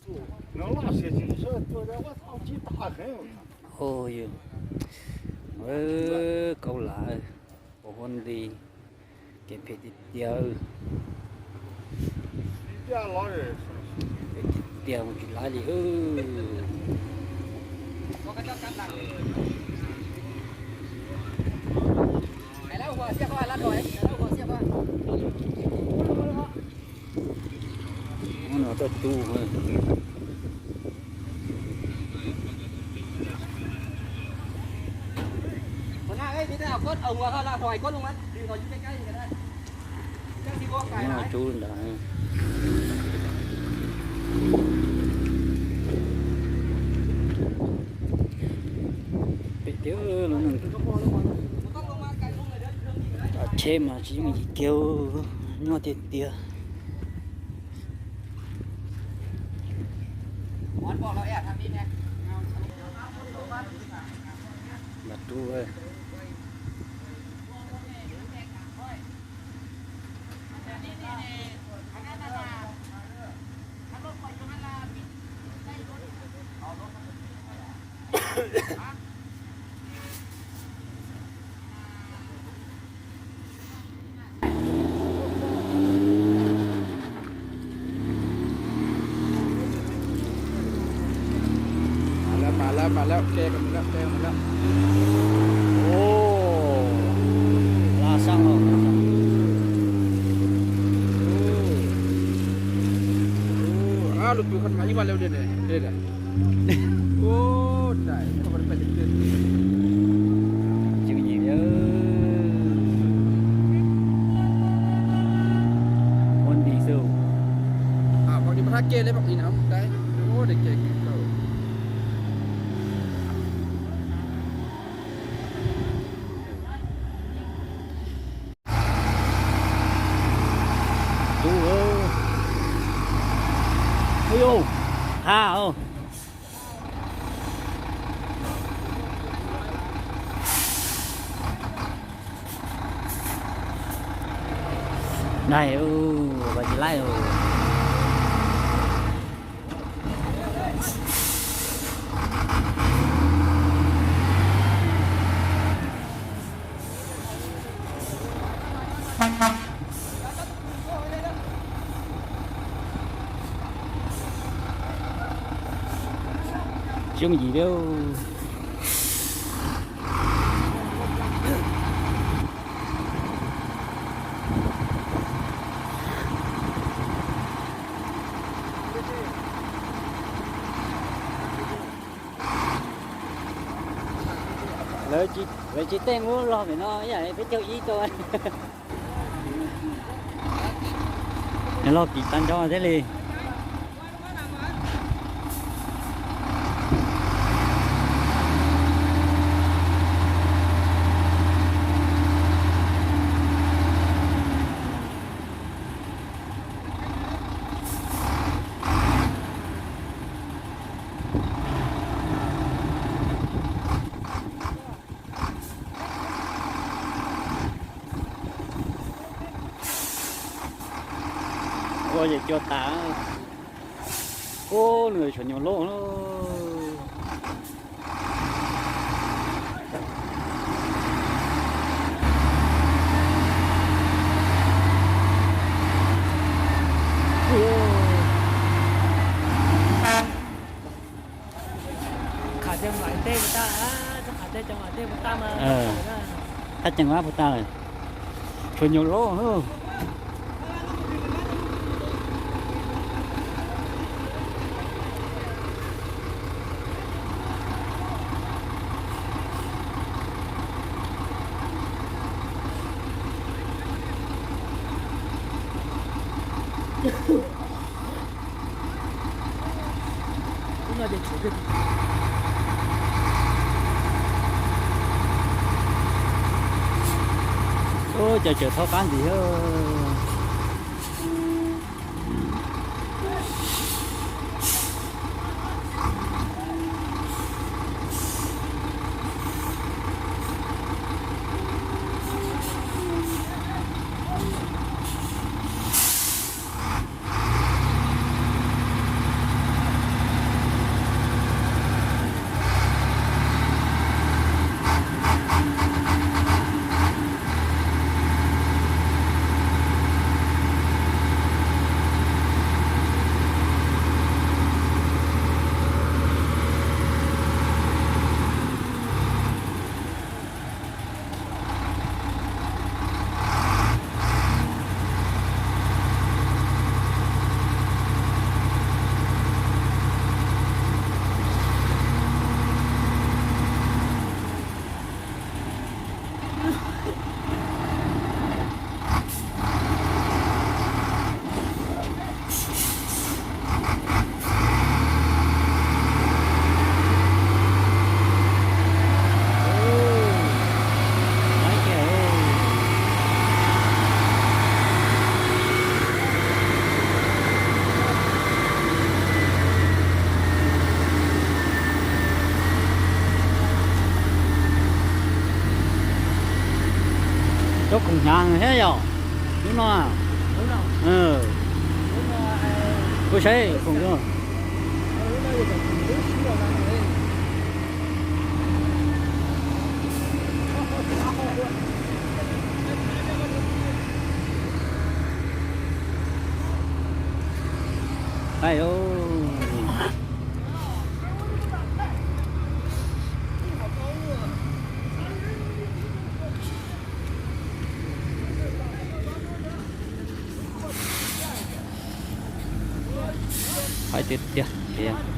Ua, kaub lam, pos huab nti, kev phem tiag tiag. Phem tiag tiag mus tsis laib li. Ub, no tuaj tub. Cub ntawd. Phem tiag, lub neej tsheb mas tsis yooj yim kiag, nyuaj tiag tiag. Npam rub. Mas lawm, mas lawm, mas lawm, ke mus lawm, ke mus lawm. Ub, laj sab os. Lub tus qhov mas ib vaj lawm li ne. Ua nti xwb. Tub, ub, ha os. Dai, ua tsis laib. Tsis yooj yim li. Lawv tsis tej muab log pem no ib yam peb caug ib tau. Log kim tag nrho thiab li. Ua ces cua tas. Ub, nws tshuav nyuag loj. Qab ceev mab puas tag lawm. Tshuav nyuag loj. Ub, cov tseem thaub qab ntxiv. Nag thiab yom, lub no. Kuv saib khoom. Qaij lauj. Qaib tiag tiag.